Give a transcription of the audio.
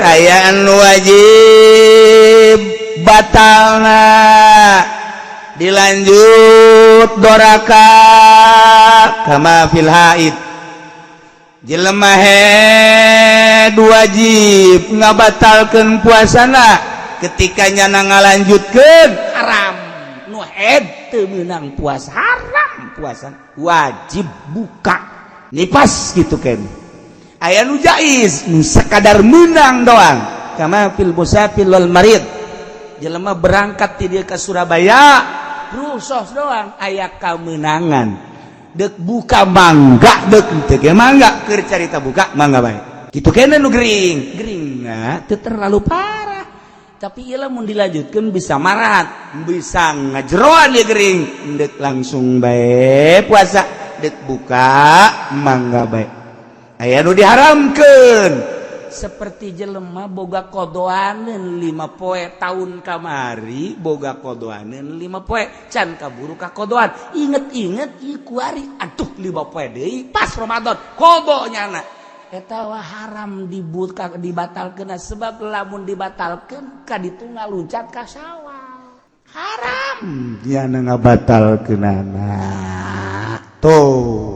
Aya anu wajib batalna dilanjut doraka, kama fil haid. Jelema haid wajib ngabatalkeun puasana. Ketika nyana ngalanjutkeun, haram. Nu haid teu meunang puasa, haram puasa, wajib buka nipas gitu kan. Aya nu jaiz, nu sekadar menang doang, kama fil musafir wal marid. Jelema berangkat ti dieu ke Surabaya, rusos doang, aya kamenangan, dek buka mangga, dek teu ge mangga, keur carita buka mangga bae kitu kene. Nu gering gering, nah, teu terlalu parah, tapi ieu mun dilanjutkeun bisa marat, bisa ngajeroan dia gering. Dek langsung bae puasa, dek buka mangga bae. Aya nu diharamkeun, seperti jelema boga qodoaneun 5 poe, tahun kamari boga qodoaneun 5 poe, can kaburu ka qodoan, inget-inget ieu kuari, aduh, 5 poe deui pas Ramadan qodo nyana. Eta wah haram dibuka, dibatalkeun, sebab lamun dibatalkeun ka ditu ngaluncat ka Sawal, haram nyana ngabatalkeunana tuh.